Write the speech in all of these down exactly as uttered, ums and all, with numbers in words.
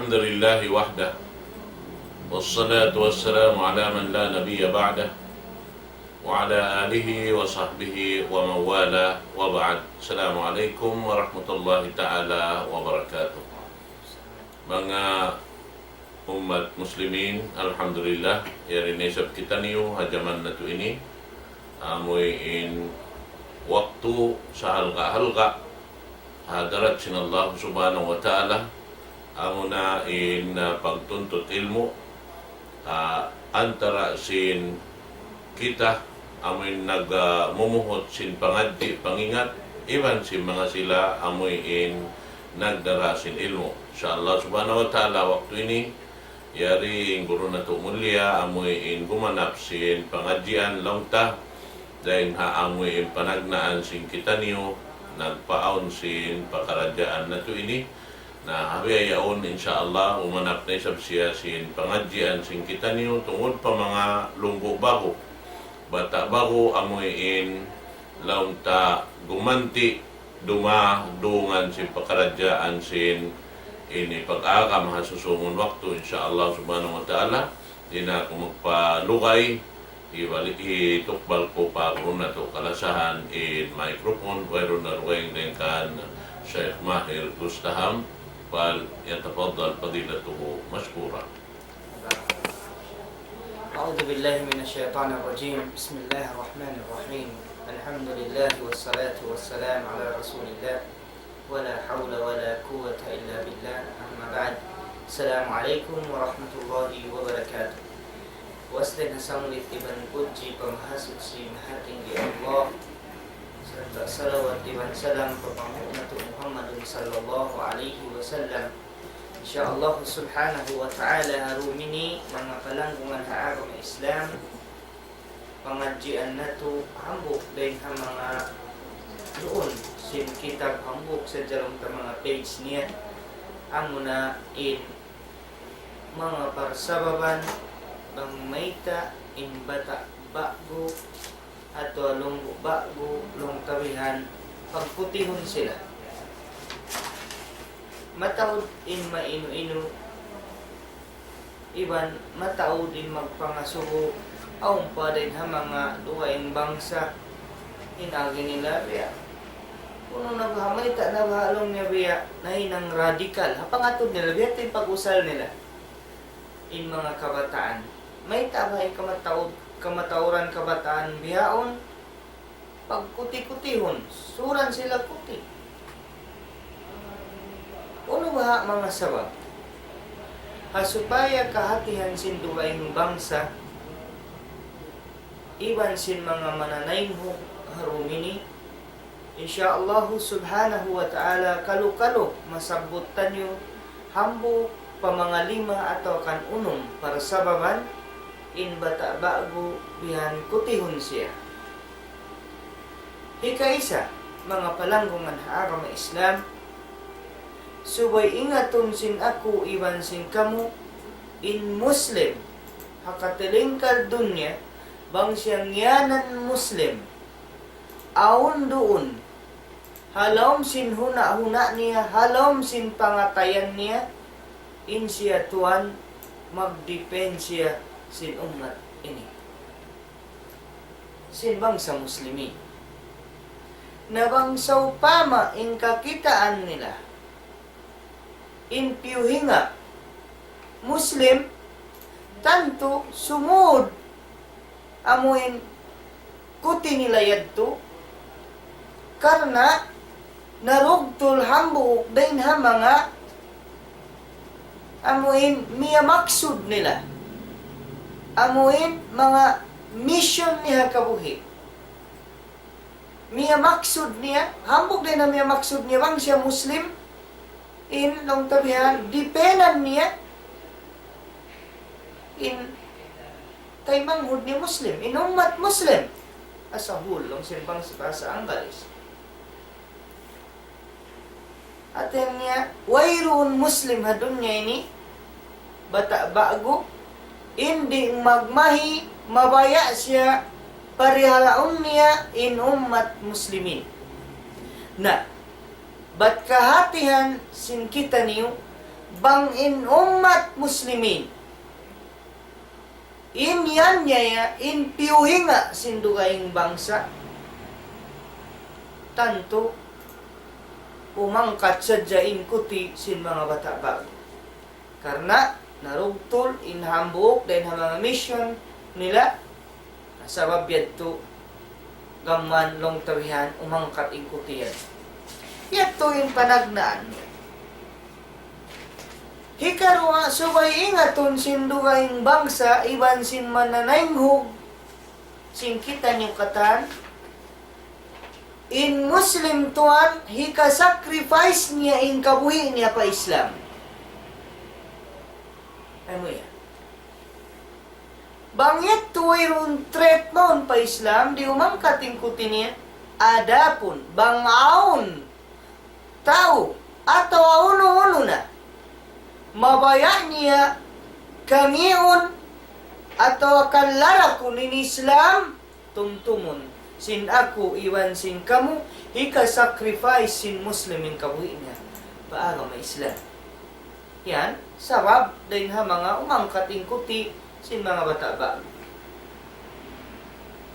الحمد لله وحده، والصلاة والسلام على من لا نبي بعده، وعلى آله وصحبه ومن والاه، وبعد. السلام عليكم ورحمة الله تعالى وبركاته. Manga ummat muslimin, alhamdulillah, yari na isab kitaniyu ha jaman natu' ini, amuin waktu sahalga'-halga' ha hadarat sin Allah Subhanahu wa Ta'ala, amuna in, ah, pagtuntut ilmu', ah, antara sin kita, amuin nag, ah, mumuhut sin pangadji', pangingat, iban sin manga sila, amuin nagdara sin ilmu'. Insya Allah Subhanahu wa Ta'ala, waktu ini, yari in guru natu' mulia, amuin gumanap sin pangadjian laung ta, dayn ha amuin panagnaan sin kitaniyu, nagpaawn sin pakaradjaan natu' ini. Na, ha bihaun, insya Allah, umanap na isab siya sin pangadjian sin kitaniyu, tungud pa manga lumbu' ba'gu, bata' ba'gu, amuin laung ta gumanti', duma, dungan sin pakaradjaan sin ini pag-agama ha susūngun waktu, insya Allah Subhanahu wa Ta'ala. Di' na aku magpalugay, hibalik, hitukbal ku pa guru natu' kalasahan in microphone, wayruun na dugaing dayn kan Sheikh Mahir Gustaham, فليتفضل فضيلته مشكورا. أعوذ بالله من الشيطان الرجيم. بسم الله الرحمن الرحيم. الحمد لله والصلاة والسلام على رسول الله. ولا حول ولا قوة إلا بالله. أما بعد. السلام عليكم ورحمة الله وبركاته. Puas dayn ha samulit iban pudji pa Mahasuchi Mahatinggi Allah, sarta' salawat iban salam pa panghu' natu' Muhammadun sallallahu alayhi wasallam. Insya Allah Subhanahu wa Ta'ala, ha dum ini manga palanggungan ha agama Islam, pangadjian natu' hambuuk dayn ha manga duun sin kitab, hambuuk sadja laung ta manga page niya, amuna in manga parsababan bang mayta' in bata' ba'gu atawa lumbu' ba'gu, laung ta bihan, pagkutihun sila. Mataud in mainu-inu, iban mataud in magpangasubu, awn pa dayn ha manga dugaing bangsa, in agi nila biya'. Unu na baha', mayta' na baha' laung niya biya', nahinang radikal. Ha pangatud nila, biya' in pag-usal nila. In manga kabataan. Mayta' baha' in kamataud, kamatauran kabataan bihaun, pagkuti-kutihun, suran sila kuti. Unu baha' manga sabab? Ha supaya kahatihan sin dugaing bangsa, iban sin manga mananaynghug ha dum ini, insya Allahu Subhanahu wa Ta'ala, kalu-kalu masabbut taniyu hambuuk pa manga lima atawa kan unum parsababan in bata' ba'gu bihan kutihun siya. Hikaisa, manga palanggungan ha agama Islam, subay ingatun sin aku iban sin kamu, in Muslim ha katilingkal dunya, bang siya ngiyanan Muslim, awn duun, ha lawm sin huna'-huna' niya, ha lawm sin pangatayan niya, in siya tuwan magdipensya sin ummat ini, sin bangsa Muslimin. Na bang sawpama in kakitaan nila, in piyuhinga Muslim, tantu sumud amuin kuti nila yadtu, karna' narugtul hambuuk dayn ha manga amuin miyamaksud nila. Amuin manga mission niya ha kabuhi'. Miyamaksud niya, hambuuk dayn ha miyamaksud niya bang siya Muslim, in laung ta bihan, dipenan niya in taymanghud niya Muslim, in ummat Muslim. As a whole, laung sin bangsa bahasa Anggalis. Hati niya, wayruun Muslim ha dunya ini, bata' ba'gu, in di' magmahi, mabaya' siya, parihalaun niya in ummat Muslimin. Na, bat kahatihan sin kitaniyu, Bang in ummat muslimin, in yan niya, in piyuhinga sin dugaing bangsa, tantu umangkat sadja in kuti sin manga bata' ba'gu. Karna' narugtul in hambuuk dayn ha manga mission nila, sabab yadtu gam mayan laung ta bihan umangkat in kuti yan. Yadtu in panagnaan. Hikaruwa, subay ingatun sin dugaing bangsa iban sin mananaynghug sin kitaniyu katan, in Muslim tuwan, hika-sacrifice niya in kabuhi' niya pa Islam. Amu yan. Bang yadtu wayruun threat mawn pa Islam, di' umangkat in kuti niya. Adapun bang awn tau atawa unu-unu na mabaya' niya kangiun atawa kanlarakun in Islam, tumtumun sin aku iban sin kamu, hika-sacrifice sin Muslim in kabuhi' niya pa agama Islam. Yan, sabab dayn ha manga umangkat in kuti sin manga bata' ba'gu.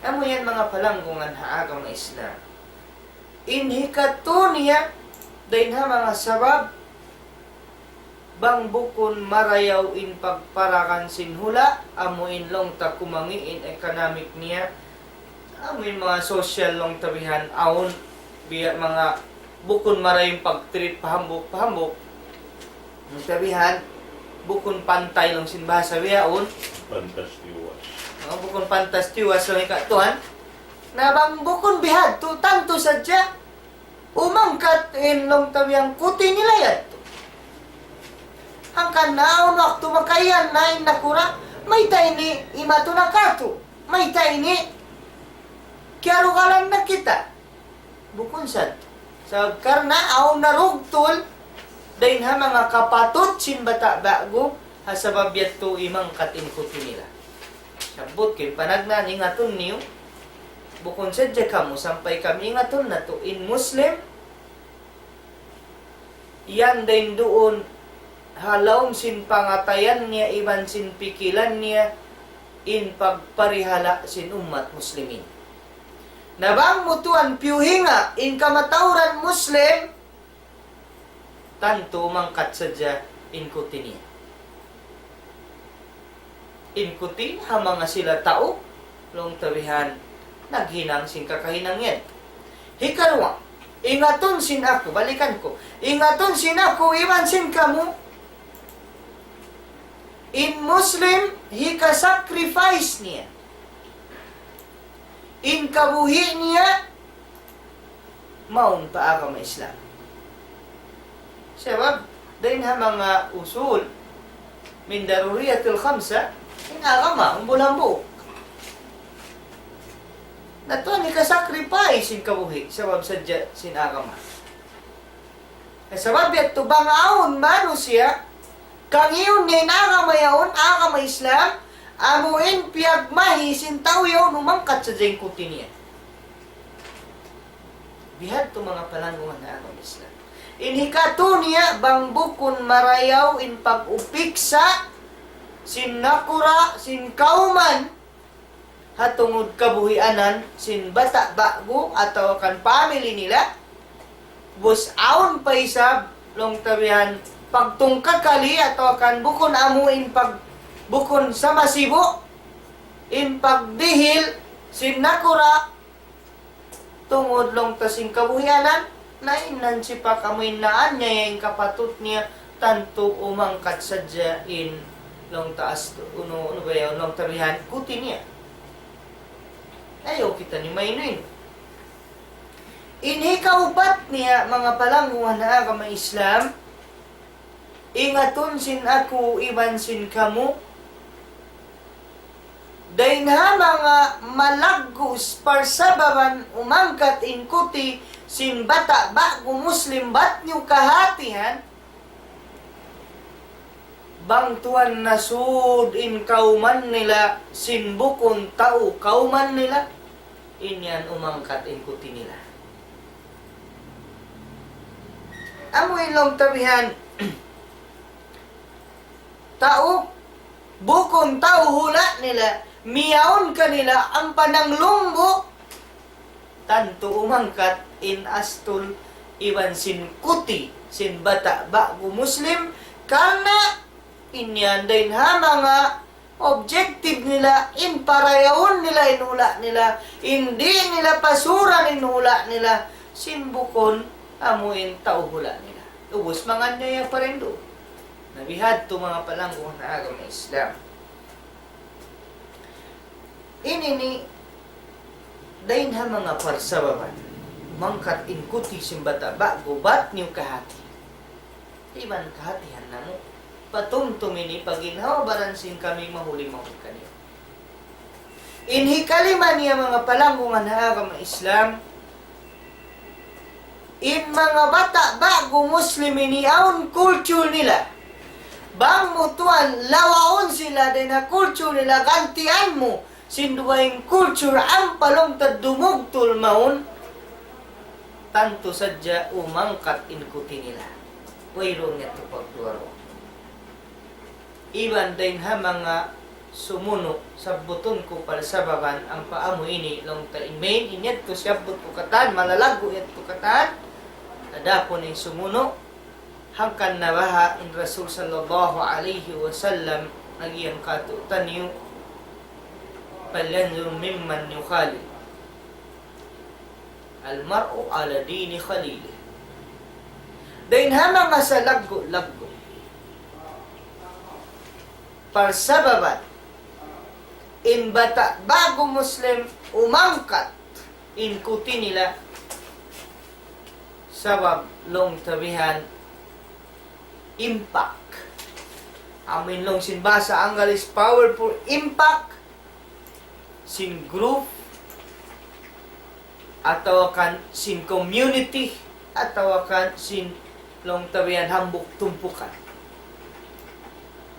Amu yan manga palanggungan ha agama Islam. In hikatu niya, dayn ha manga sabab, bang bukun marayaw in pagparakan sin hula', amu in laung ta kumangi' in economic niya, amu in manga social laung ta bihan awn, biya' manga bukun marayaw in pag-treat pa hambuuk, pa hambuuk. Laung ta bihan, bukun pantay laung sin bahasa bihaun. Pantas tiwas. Oh, bukun pantas tiwas laung hikatuan. Na bang bukun bihadtu, tantu sadja umangkat in laung ta bihan kuti nila yadtu. Hangkan na awn waktu makaiyan na in nakura', mayta' ini imatu na katu', mayta' ini kiyarugalan na kita. Bukun sadtu. Sabab karna' awn narugtul dayn ha manga kapatut sin bata' ba'gu, ha sabab yadtu imangkat in kuti nila. Sabbut ku in panagnaan, ingatun niyu, bukun sadja kamu, sampay kami, ingatun natu', in Muslim, yan dayn duun ha lawm sin pangatayan niya iban sin pikilan niya in pagparihala' sin ummat muslimin. Na bang mu tuwan piyuhinga in kamatauran Muslim, tantu mangkat sadja in kuti niya. In kuti ha manga sila tau, laung ta bihan, naghinang sin kakahinang yan. Hikaruwa, ingatun sin aku, balikan ku, ingatun sin aku, iban sin kamu, in Muslim, hika-sacrifice niya in kabuhi' niya, mawn pa agama Islam. Sabab, dayn ha manga usul, من ضروريات الخمسة, in agama, umbul hambuuk. Na tuwan hika-sacrifice in kabuhi', sabab sadja sin agama. Sabab yadtu bang awn manusiya', kangiun niya in agama yaun, agama Islam, amu in piyagmahi sin tau yaun, umangkat sadja in kuti niya. Bihadtu manga palanggungan ha agama Islam. In hikatu niya, bang bukun marayaw in pag-upiksa sin nakura', sin kawman, ha tungud kabuhianan sin bata' ba'gu atawa kan family nila. Ubus awn pa isab, laung ta bihan, pagtungkakali atawa kan bukun amu in pag-, bukun sa masibu', in pagdihil sin nakura', tungud laung ta sin kabuhianan, na in nansipak amu in naanyaya in kapatut niya, tantu umangkat sadja in laung ta astu, unu, unu ba yaun, laung ta bihan, kuti niya. Ayaw kitaniyu mainu-inu. In hikaupat niya, manga palanggungan ha agama Islam, ingatun sin aku iban sin kamu, dayn ha manga malaggus parsababan umangkat in kuti sin bata' ba'gu Muslim bat niyu kahatihan, bang tuwan nasud in kawman nila sin bukun tau kawman nila, in yan umangkat in kuti nila. Amu in laung ta bihan, tau, bukun tau hula' nila, miyawn kanila ampa nanglunggu', tantu umangkat in astul iban sin kuti sin bata' ba'gu Muslim, karna' in yan dayn ha manga objective nila, in parayawun nila in hula' nila, in di' nila pasuran in hula' nila, sin bukun amu in tau hula' nila. Ubus manganiyaya pa rin duun. Na bihadtu manga palanggungan ha agama Islam. Ini ini dayn ha manga parsababan, umangkat in kuti sin bata' ba'gu, bat niyu kahati. Iban kahatihan namu'. Patumtum ini pa ginhawa-baran sin kami mahuli-mahuli kaniyu. In hikalima niya manga palanggungan ha agama Islam, in manga bata' ba'gu Muslim ini awn culture nila. Bang mu tuwan lawaun sila dayn ha culture nila, gantian mu sin dugaing culture ampa laung ta dumugtul mawn, tantu sadja umangkat in kuti nila. Wayruun yadtu pagduwa-ruwa. Iban dayn ha manga sumunu', sabbutun ku parsababan ampa amu ini laung ta in main, in yadtu siyabbut ku katan, malalaggu' yadtu katan. Adapun in sumunu', hangkan na baha' in Rasul sallallahu alayhi wasallam nagiyang kātu'niyu, فلينظر ممن يخالل. المرء على دين خليله. Dayn ha manga salaggu'-laggu' parsababan, in bata' ba'gu Muslim umangkat in kuti nila, sabab laung ta bihan impact. Amu in laung sin bahasa Anggalis powerful impact sin group, atawa kan sin community, atawa kan sin laung ta bihan hambuuk tumpukan.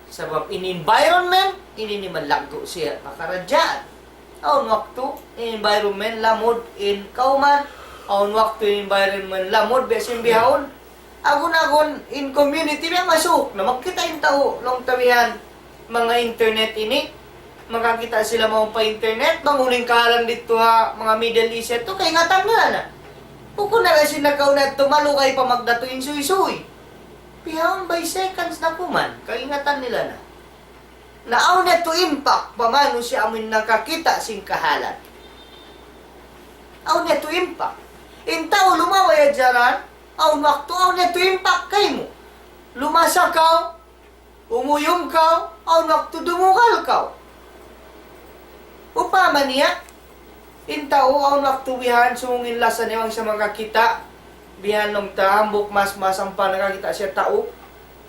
Sabab in environment, ini ini malaggu' siya pakaradjaan. Awn waktu, in environment lamud in kawman, awn waktu in environment lamud biya' sin bihaun. Agun-agun in community biya' masuuk na magkita' in tau, laung ta bihan, manga internet ini, makakita' sila mawn pa internet, bang unu in kahalan didtu ha manga Middle East yadtu, kaingatan nila na. Bukun na biya' sin nakauna yadtu, malugay pa magdatu in suysuy. Bihaun by seconds na kuman, kaingatan nila na. Na awn yadtu impact pa manusiya' amun nakakita' sin kahalan. Awn yadtu impact. In tau lumabay ha jaran, awn waktu awn yadtu impact kaymu. Lumasa kaw, umuyum kaw, awn waktu dumugal kaw. Upama niya, in tau awn waktu bihan sumūng in lasa niya bang siya makakita', bihan laung ta hambuuk mas, mas ampa nakakita' siya tau,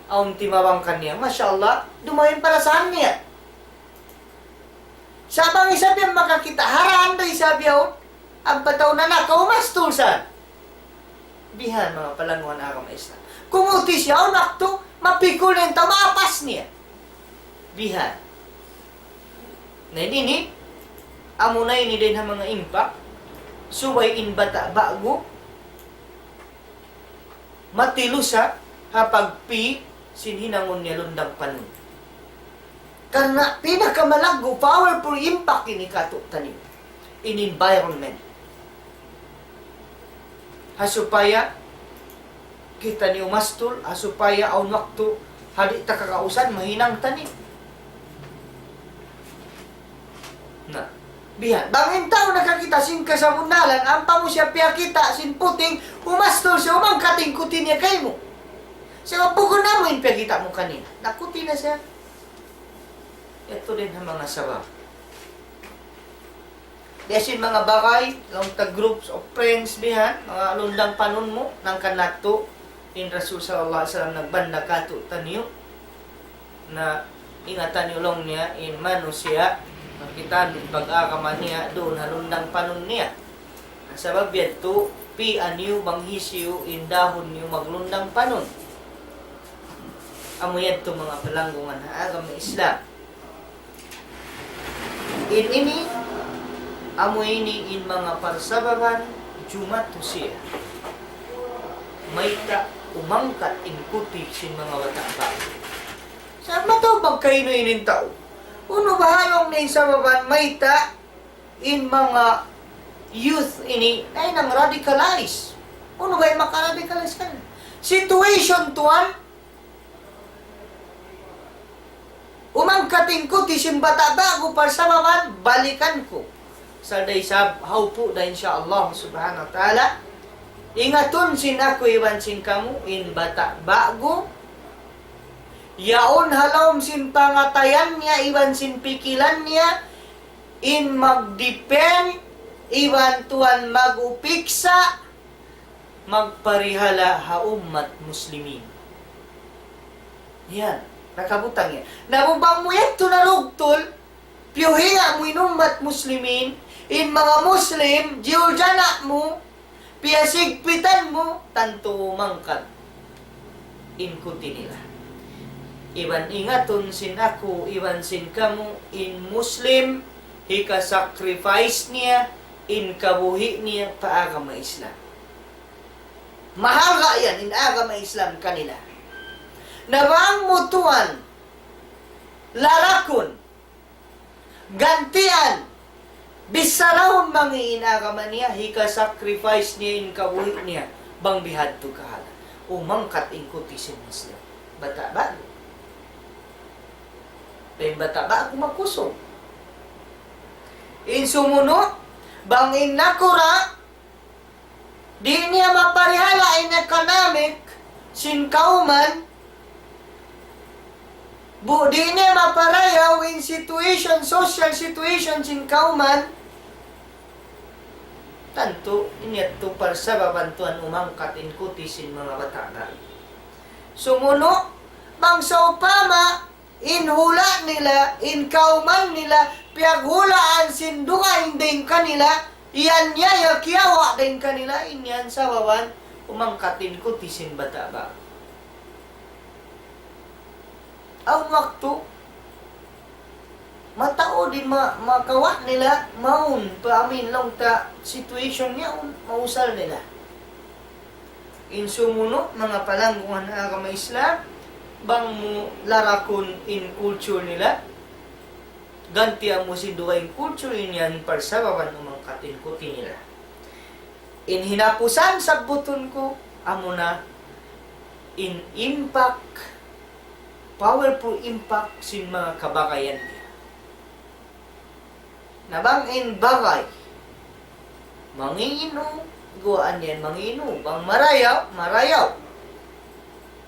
awn timabang kaniya. Masha Allah, dumayn parasahan niya. Sa' bang isab yan makakita' ha raan da isab yaun, ampa tau nanakaw, umastul sa. Bihan manga palanggungan agama Islam. Kumuti siya, awn waktu, mapikul na in tau, maapas niya. Bihan. Na ini, ini, amuna ini dayn ha manga impact, subay in bata' ba'gu, matilusa ha pagpī sin hinangun niya lundang panun. Karna' pinakamalaggu', powerful impact ini kātu'niyu. In environment. Ha supaya kitaniyu umastul, ha supaya awn waktu ha di' ta kakausan mahinang taniyu. Na, bihan. Bang in tau nakakita' sin kasabunnalan, ampa mu siya piyakita' sin puting, umastul siya, umangkat in kuti niya kaymu. Sabab bukun amu in piyakita' mu kaniya. Nakuti na siya. Yadtu dayn ha manga sabab. Biya' sin manga bagay, laung ta groups of friends bihan, manga lundang panun mu, hangkan natu', in Rasul sallallahu alayhi wasallam nagbanda kātu'niyu, na ingatan niyu laung niya, in manusiya', makita' in pag-agama niya, duun ha lundang panun niya. Na sabab yadtu, pīan niyu bang hisiyu in dahun niyu maglundang panun. Amu yadtu manga palanggungan ha agama Islam. In ini, amu ini in manga parsababan jumatu siya. Mayta' umangkat in kuti sin manga bata' ba'gu. Sa' mataud magkainu-inu in tau. Unu baha' laung niya in sababan mayta' in manga youth ini nahinang radicalize? Unu ba in maka-radicalize kaniya? Situation tuwan, umangkat in kuti sin bata' ba'gu parsababan balikan ku. Sa' da isab hawpu' da, insya Allah subhanahu wa ta'ala. Ingatun sin aku iban sin kamu in bata' ba'gu. Yaun ha lawm sin pangatayan niya iban sin pikilan niya in magdipend iban tuwan mag-upiksa magparihala' ha ummat muslimin. Yan, nakabutang yan. Na bang mu yadtu narugtul, piyuhinga' mu in ummat muslimin, in manga Muslim, jiyuljana' mu, piyasigpitan mu, tantu umangkat in kuti nila. Iban ingatun sin aku, iban sin kamu, in Muslim, hika-sacrifice niya in kabuhi' niya pa agama Islam. Mahalga' yan in agama Islam kanila. Na bang mu tuwan larakun, gantian, bissarahun mangi' in agama niya, hika-sacrifice niya in kabuhi' niya, bang bihadtu kahalan. Umangkat in kuti sin Muslim. Bata' ba'gu. In bata' ba'gu makusug. In sumunu', bang in nakura', di' niya maparihala' in economic sin kawman, bu-, di' niya maparayaw in situation, social situation sin kawman, tantu in yadtu parsababan tuwan umangkat in kuti sin manga bata' ba'gu. Sumunu', bang sawpama, in hula' nila, in kawman nila, piyaghulaan sin dugaing dayn kanila, iyan niya ya kiyawa' dayn kanila, in yan sababan umangkat in kuti sin bata' ba'gu. Awn waktu, mataud in ma-, makawa' nila, mawn pa amin laung ta situation niya, mausal nila. In sumunu', manga palanggungan ha agama Islam, bang mu larakun in culture nila, gantian mu sin dugaing culture, in yan parsababan umangkat in kuti nila. In hinapusan sabbutun ku, amuna in impact, powerful impact sin manga kabagayan niya. Na bang in bagay, mangi' inu, guwaan yan mangi' inu. Bang marayaw, marayaw.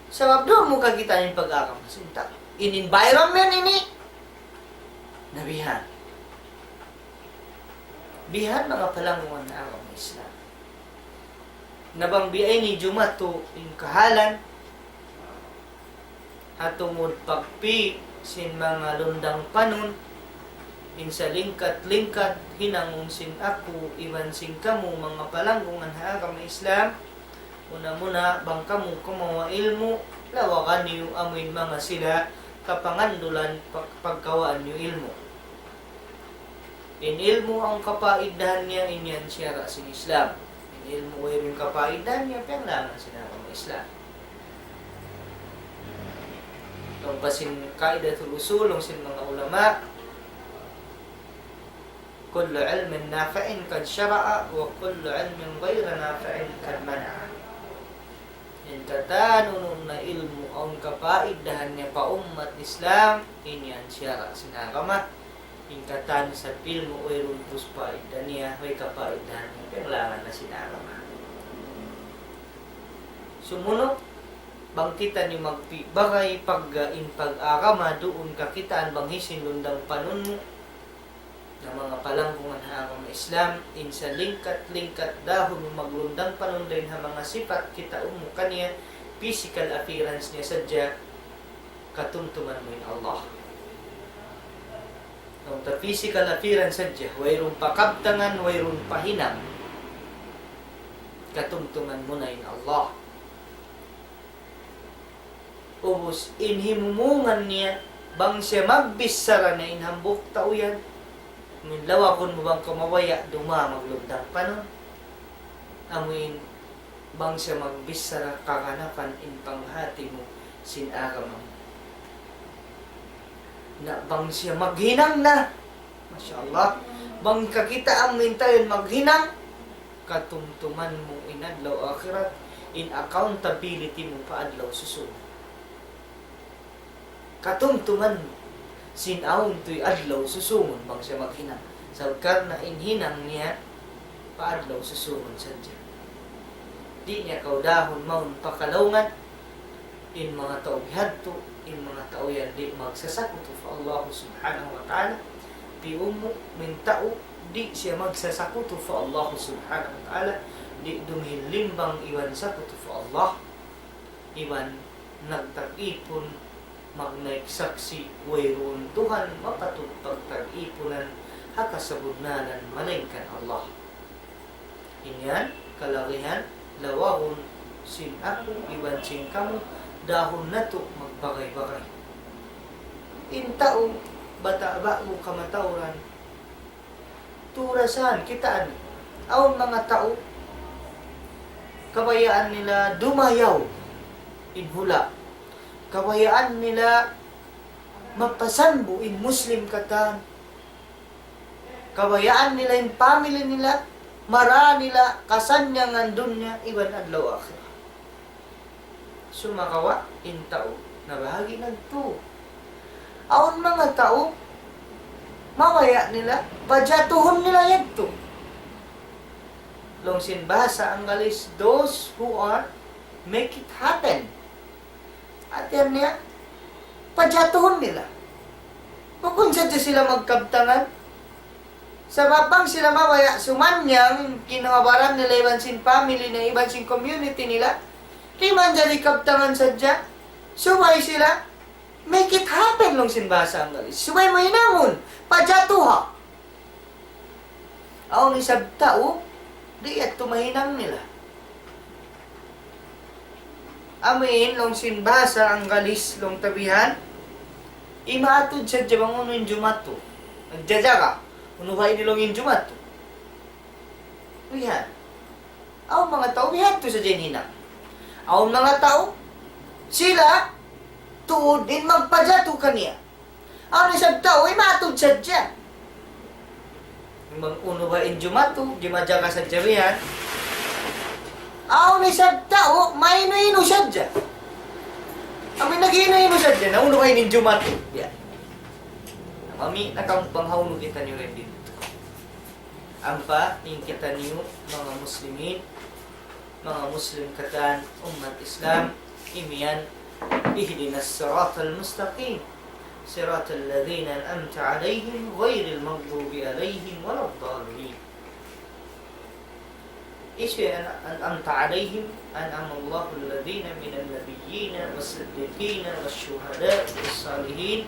Sabab duun mu kakitaan in pag-agama sin tau. In environment ini, na bihan. Bihan manga palanggungan ha agama Islam. Na bang biya' ini jumatu in kahalan, ha tungud pagpi sin manga lundang panun, in salingkat-lingkat hinangun sin aku iban sin kamu manga palanggungan ha agama Islam, muna-muna bang kamu kumawa' ilmu', lawagan niyu amuin manga sila kapangandulan pag-, pagkawaan niyu ilmu'. In ilmu' awn kapaidahan niya, in yan siyara' sin Islam. In ilmu' wayruun kapaidahan niya, piyanglangan sin agama Islam. Laung pa sin Qaidatul Usul, laung sin manga ulama, كل علم نافع قد شرع، وكل علم غير نافع قد منع. In katan unu-unu na ilmu' awn kapaidahan niya pa ummat Islam, in yan siyara' sin agama. In katan isab ilmu' wayruun pus paidah niya, way kapaidahan niya, piyanglangan na sin agama. Sumunu', bang kitaniyu magpi-, bagay pag-, in pag-agama duun kakitaan bang hisiyu in lundang panun mu, na manga palanggungan ha agama Islam, in salingkat-lingkat dahun mu maglundang panun dayn ha manga sipat kitaun mu kaniya, physical appearance niya sadja, katumtuman mu in Allah. Laung ta physical appearance sadja, wayruun pa kabtangan, wayruun pa hinang, katumtuman mu na in Allah. Ubus, in himumungan niya, bang siya magbichara na in hambuuk tau yan. Amuin lawagun mu bang kaw mabaya' dumaug maglundang panun. Amuin bang siya magbichara kaganapan in panghati mu sin agama mu. Na bang siya maghinang na. Masha Allah. Bang kakitaan mu in tau yan maghinang, katumtuman mu in adlaw akhirat, in accountability mu pa adlaw susungun. Katumtuman mu, sin awn tuy adlaw susungun bang siya maghinang. Sabab karna' in hinang niya pa adlaw susungun sadja. Di' niya kaw dahun mawn pa kalaungan. In manga tau bihadtu, in manga tau yan di' magsasakutu pa Allah Subhanahu wa Ta'ala. Piumu' in tau di' siya magsasakutu pa Allah Subhanahu wa Ta'ala, di' dumihil limbang iban sakutu pa Allah, iban nagtag-ipun, magnaik saksi', wayruun Tuhan mapatut pagtag-ipunan ha kasabunnalan malaingkan Allah. In yan, kalagihan, lawagun sin aku iban sin kamu, dahun natu' magbagay-bagay. In tau, bata' ba'gu kamatauran, turasan, kitaan. Awn manga tau, kabayaan nila dumayaw in hula'. Kabayaan nila mapasambu in Muslim katan. Kabayaan nila in family nila, mara nila kasannyangan dunya iban adlaw akhirat. Sumagawa' in tau nabahagi' nagtu. Awn manga tau, mabaya' nila, pajatuhun nila yadtu. Laung sin bahasa Anggalis, those who are make it happen. Hati niya, pajatuhun nila. Bukun sadja sila magkabtangan. Sabab bang sila mabaya' sumannyang in kinuhabaran nila iban sin family nila, iban sin community nila, di' manjari kabtangan sadja. Subay sila, make it happen laung sin bahasa Anggalis. Subay mahinangun, pajatuha. Awn isab tau, di' yadtu mahinang nila. Amu in laung sin bahasa Anggalis laung ta bihan, imaatud sadja bang unu in jumatu. Nagjajaga, unu ba ini laung in jumatu. Bihan. Awn manga tau, bihadtu sadja in hinang. Awn manga tau, sila, tuud in magpajatu kaniya. Awn isab tau, imaatud sadja. Bang unu ba in jumatu, di' majaga sadja bihan. Awn isab tau, mainu-inu sadja. Amu in nag-inu-inu sadja, na unu ba in jumatu. Ya. Mami, nakampang haunu kitaniyu rin didtu. Ampa in kitaniyu manga muslimin, manga muslim katan ummat Islam, imiyan, اهدنا الصراط المستقيم، صراط الذين أنعمت عليهم غير المغضوب عليهم ولا الضالين. Hisiyu in أنعمت عليهم؟ أنعم الله الذين من النبيين والصديقين والشهداء والصالحين.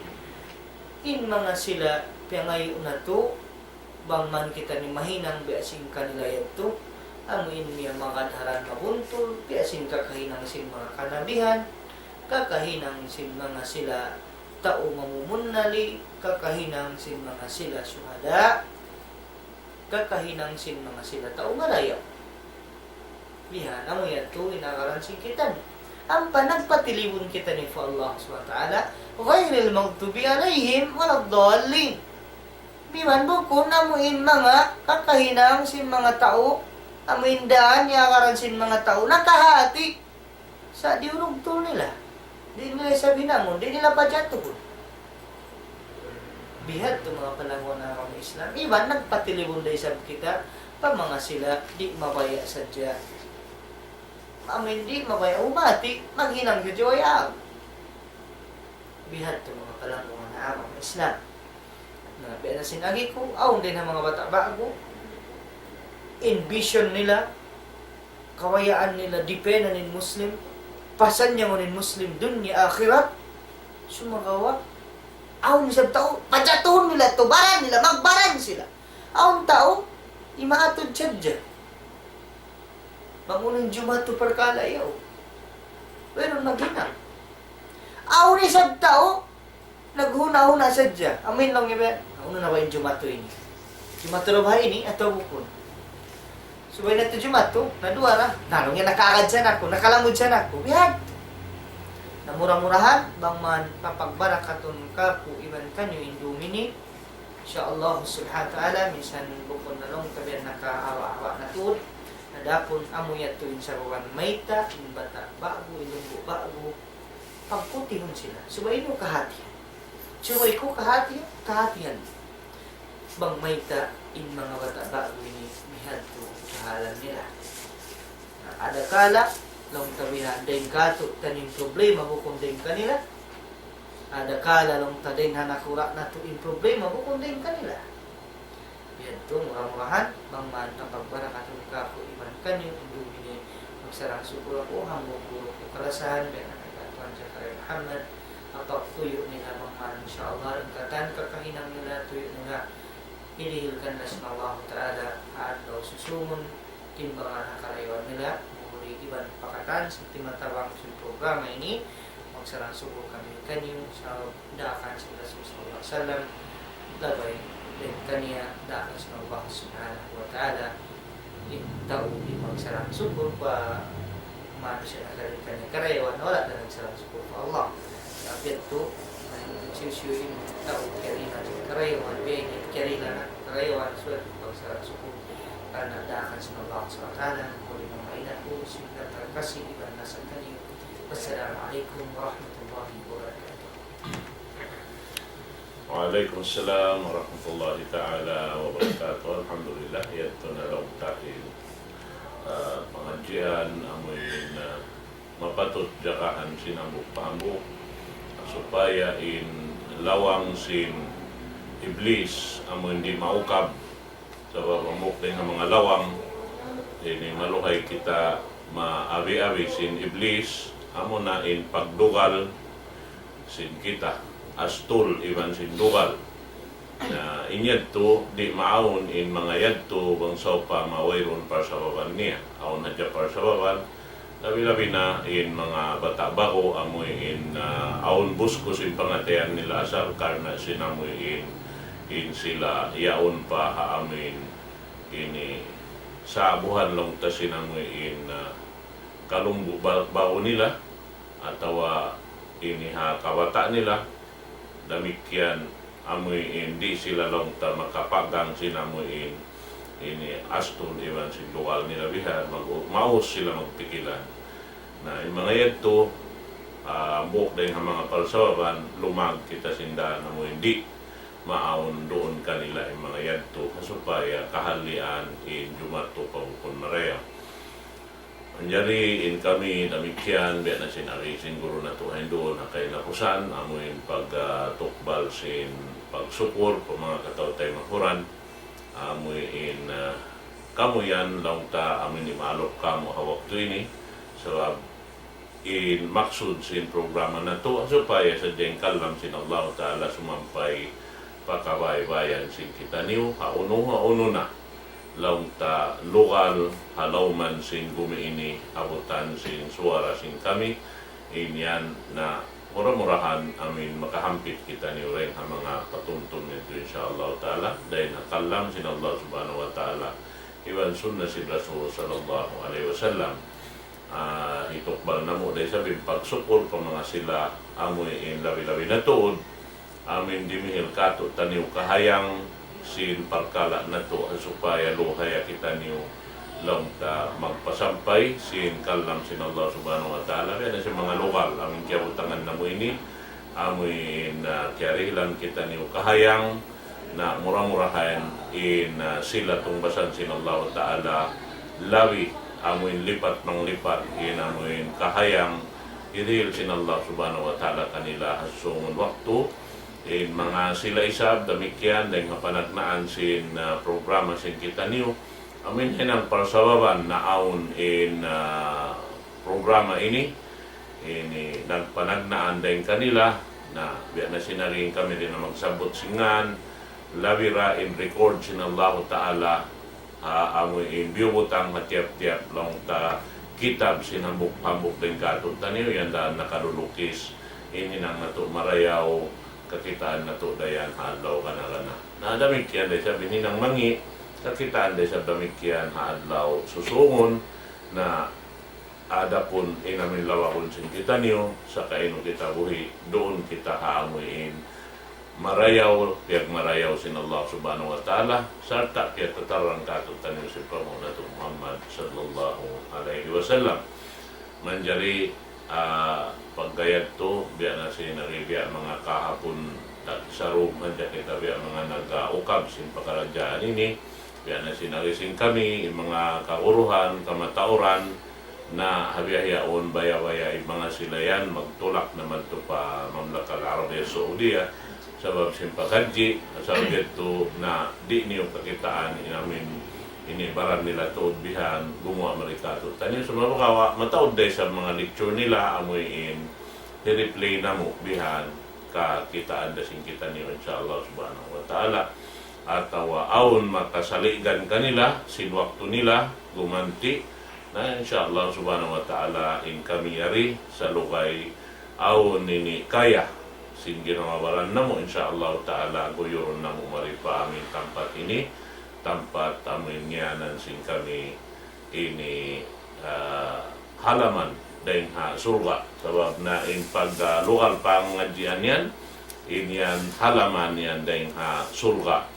In manga sila piyangayu' natu', bang man kitaniyu mahinang biya' sin kanila yadtu, amu in miyamagad ha dan mabuntul, biya' sin kakahinang sin manga kanabihan, kakahinang sin manga sila tau mamumunnali, kakahinang sin manga sila suhada, kakahinang sin manga sila tau marayaw. Bihan, amu yadtu in agaran sin kitaniyu. Ampa nagpatilibun kitaniyu pa Allah Subhanahu wa Ta'ala, غير المغضوب عليهم ولا الضالين. Bihan bukun amu in manga kakahinang sin manga tau, amu in dan in agaran sin manga tau nakahati. Sa' diyurugtul nila. Di' nila isab hinangun, di' nila pajatuhun. Bihadtu manga palangga' agama Islam. Iban nagpatilibun da isab kita, pa manga sila, di' mabaya' sadja. Amu in di' mabaya' umati, maghinang sadja wayruun. Bihadtu manga palangga' agama Islam. Na, biya' na sin agi ku, awn dayn ha manga bata' ba'gu, in vision nila, kabayaan nila, dipenan in Muslim, pasannyangun in Muslim, dunya, akhirat, sumagawa', awn isab tau, pajatuhun nila, tubaran nila, magbaran sila. Awn tau, imaatud sadja. Bang unu in jumatu parkala' yaun. Wayruun maghinang. Awn isab tau, naghuna-huna sadja. Amu in laung niya, "Unu na ba in jumatu ini? Jumatu na ba ini atawa bukun?" Subay na tu jumatu, na duwa na. Na, laung niya, "Nakaagad sa na aku, nakalamud sa na aku." Biya' hadtu. Na mura-murahan, bang man papagbarakatun kāku' iban kaniyu in dum ini, insya Allah subhanahu wa ta'ala, minsan bukun na laung ta biya' nakahawa-hawa na tuud, na adapun amu yadtu in sababan mayta', in bata' ba'gu, in lumbu' ba'gu, pagputihun sila. Subay niyu kahatihan. Subay ku kahatihan, kahatihan. Bang mayta' in manga bata' ba'gu ini bihadtu kahalan nila. Na, adakala, laung ta bihan, dayn kātu'niyu in problema bukun dayn kanila. Adakala, laung ta, dayn ha nakura' natu' in problema bukun dayn kanila. Bihadtu, mura-murahan, bang man papagbarakatun kāku' iban kaniyu, in dum ini magsarang-sukul aku, hambuuk guru ku kalasahan, biya' na kan Tuan Zakaria Muhammad, apak tuyu' nila bang man, insya Allah, in katan kakahinang nila, tuyu' nila, hidihil kanila sin Allah Ta'ala, ha adlaw susungun, timbangan ha karayawan nila, mahuli iban pa katan, sin timatabang sin programa ini, magsarang-sukul kami kaniyu, sa' daakan sin Rasul sallallahu alayhi wasallam, labay dayn kaniya daakan sin Allah subhanahu wa ta'ala. In tau di' magsarang-sukul pa manusiya' na dayn kaniya karayawan, wala' da nagsarang-sukul pa Allah. Sabab yadtu, in hisiyu-siyu in tau kiyarihilan sin karayawan, biya' ini kiyarihilan na karayawan, subay magsarang-sukul. Karna' daakan sin Allah subhanahu wa ta'ala, mahuli mamainat ku, sin nagkakasi iban nasa kaniyu. Wassalamu alaykum warahmatullahi wabarakatuh. Wa alaykum assalam warahmatullahi ta'ala wabarakatuh. Alhamdulillah, yadtu na laung ta in, ah, pangadjian, amu in, ah, mapatut jagahan sin hambuuk pa hambuuk, supaya in lawang sin Iblis, amu in di' maukab, sabab hambuuk dayn ha manga lawang, ini maluhay kita maabi-abi sin Iblis, amuna in pagdugal sin kita, astul iban sin dugal. Na, in yadtu, di' maawn in manga yadtu, bang sawpama wayruun parsababan niya. Awn hadja parsababan, labi-labi na in manga bata' ba'gu amu in, ah, awn buskus in pangatayan nila asal karna' sin amu in, in sila yaun pa ha amu in ini sa'buhan laung ta sin amu in, ah, kalumbu' ba-, ba'gu nila atawa ini ha kabata' nila. Damikkiyan amu in di' sila laung ta makapagang sin amu in ini astul iban sin dugal nila bihan, mag-, maus sila magpikilan. Na, in manga yadtu, ah, hambuuk dayn ha manga parsababan, lumag kita sin dān amu in di' maawn duun kanila in manga yadtu, ha supaya kahalian in jumatu pa bukun marayaw. Manjari in kami damikkiyan, biya' na sin agi sin guru natu' ha duun ha kahinapusan, amu in pag, ah, tukbal sin pagsukur pa manga kataw-taymanghuran, amu in, ah, kamu yan laung ta amu in imaalup kamu ha waktu ini, sabab in maksud sin programa natu' supaya sadja in kalam sin Allah Ta'ala sumampay pa kabaybayan sin kitaniyu, ha unu, ha unu na. Laung ta lugal, ha lawm sin gumi ini, abutan sin suwara sin kami, in yan na mura-murahan amu in makahampit kitaniyu dayn ha manga patumtum natu', insya Allah Ta'ala, dayn ha kalam sin Allah Subhanahu wa Ta'ala, iban sunna sin Rasul sallallahu alayhi wasallam. Ah, hitukbal namu' da isab in pagsukur pa manga sila, amu in labi-labi na tuud, amu in dimihil kātu'niyu kahayang sin parkala' natu', ha supaya luhaya kitaniyu laung ta magpasampay sin kalam sin Allah Subhanahu wa Ta'ala, biya' na sin manga lugal, amu in kiyabutangan namu' ini, amu in, ah, kiyarihilan kitaniyu kahayang, na mura-murahan in, ah, sila tungbasan sin Allah Ta'ala labi, amu in lipat manglipat, in amu in kahayang hirihil sin Allah Subhanahu wa Ta'ala kanila ha susungun waktu. In manga sila isab, damikkiyan, dayn ha panagnaan sin, ah, programa sin kitaniyu, amu in hinang parsababan naawn in, ah, programa ini, ini nagpanagnaan dayn kanila, na biya' na sin ari kami di' na magsabbut sin ngān, labi ra in record sin Allahu Ta'ala, ha, amu in biyubutang ha tiyap-tiyap laung ta kitab sin hambuuk-hambuuk dayn kātu'niyu, yan da nakalulukis, in hinang natu' marayaw, kakitaan natu' da yan ha adlaw gana-gana. Na damikkiyan da isab in hinang mangi', kakitaan da isab damikkiyan ha adlaw susungun, na adapun in amuin lawagun sin kitaniyu, saka inu kita buhi', duun kita ha amuin marayaw, piyagmarayaw sin Allah Subhanahu wa Ta'ala, sarta' piyatatarrang kātu'niyu sin panghu' natu' Muhammad sallallahu alayhi wasallam. Manjari, ah, pagga yadtu, biya' na sin biya' manga kahapun, tagsaru, manjari kita biya' manga nag-ukab sin pakaradjaan ini, biya' na sin agi sin kami, manga kaguruhan, kamatauran, na ha biya' yaun baya'-baya' in manga sila yan magtulak na madtu pa Mamlaka Al-Arabiya Saudiya, sabab sin paghajji, sabab yadtu na di' niyu kakitaan in amuin ini baran nila tuud bihan, gumuwa' mari kātu'niyu. Sumagawa', mataud da isab manga lecture nila, amuin hi-replay namu' bihan, kakitaan da sin kitaniyu, insya Allah Subhanahu wa Ta'ala. Atawa awn makasaligan kanila, sin waktu nila, gumanti', na insya Allah Subhanahu wa Ta'ala, in kami yari salugay awn ini kaya sin ginhawa-baran namu', insya Allah Ta'ala, guyurun namu' mari pa amuin tampat ini, tampat amuin ngiyanan sin kami ini, ah, halaman dayn ha surga'. Sabab na in pag, ah, lugal pangadjian yan, in yan halaman yan dayn ha surga'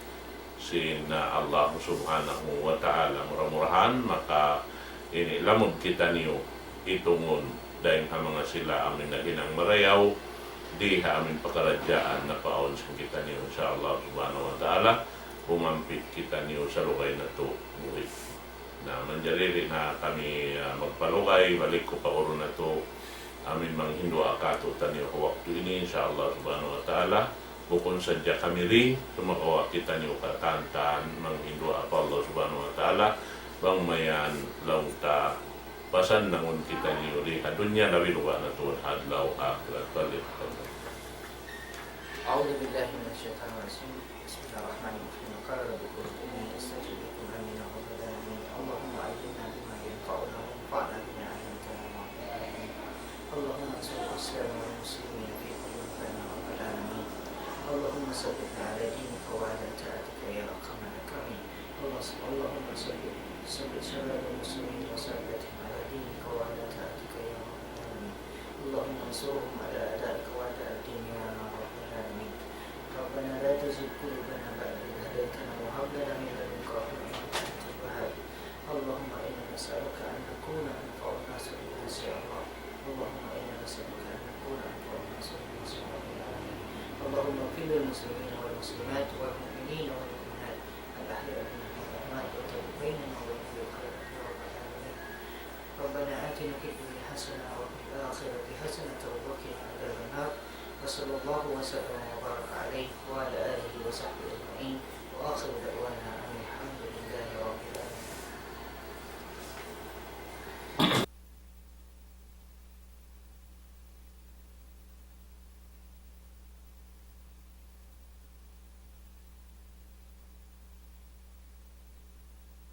sin, ah, Allah Subhanahu wa Ta'ala. Mura-murahan maka ini lamud kitaniyu itungun dayn ha manga sila amuin naghinang marayaw di ha amuin pakaradjaan napaawn sin kitaniyu, insya Allah Subhanahu wa Ta'ala, bumampit kitaniyu salugay natu' buhi'. Na, manjari di' na kami, ah, magpalugay, balik ku pa guru natu', amuin manghinduwaa kātu'niyu ha waktu ini, insya Allah Subhanahu wa Ta'ala, bukun sadja kami di, sumagawa' kitaniyu katan-katan manghinduwaa pa Allah Subhanahu wa Ta'ala, bang mayan laung ta pasannangun kitaniyu di ha dunya, labi awla na tuud ha adlaw akhirat. Balik. أعوذ بالله من الشيطان الرجيم. بسم الله الرحمن الرحيم. قال ربكم ادعوني أستجب لكم. آمين يا رب العالمين. اللهم علمنا بما ينفعنا وانفعنا بما علمتنا يا رب العالمين. اللهم انصر الإسلام والمسلمين في كل مكان يا رب العالمين. اللهم ثبتنا على دينك وعلى طاعتك يا أرحم الراحمين. اللهم ثبت، ثبت شباب المسلمين وسادتهم على دينك وعلى طاعتك يا رب العالمين. اللهم انصرهم على أعدائك وأعداء الدين يا رب العالمين. ربنا لا تزغ قلوبنا بعد إذ هديتنا وهب لنا من لدنك رحمة إنك أنت الوهاب. اللهم إنا نسألك أن نكون أنفع الناس للناس يا الله. اللهم إنا نسألك أن نكون أنفع الناس للناس يا رب العالمين. اللهم اغفر للمسلمين والمسلمات والمؤمنين والمؤمنات الأحياء منهم والأموات وتابع بيننا وبينهم بالخيرات يا رب العالمين. ربنا آتنا في الدنيا حسنة وفي الآخرة حسنة وقنا عذاب النار. وصلى الله وسلم وبارك عليه وعلى آله وصحبه أجمعين. وآخر دعوانا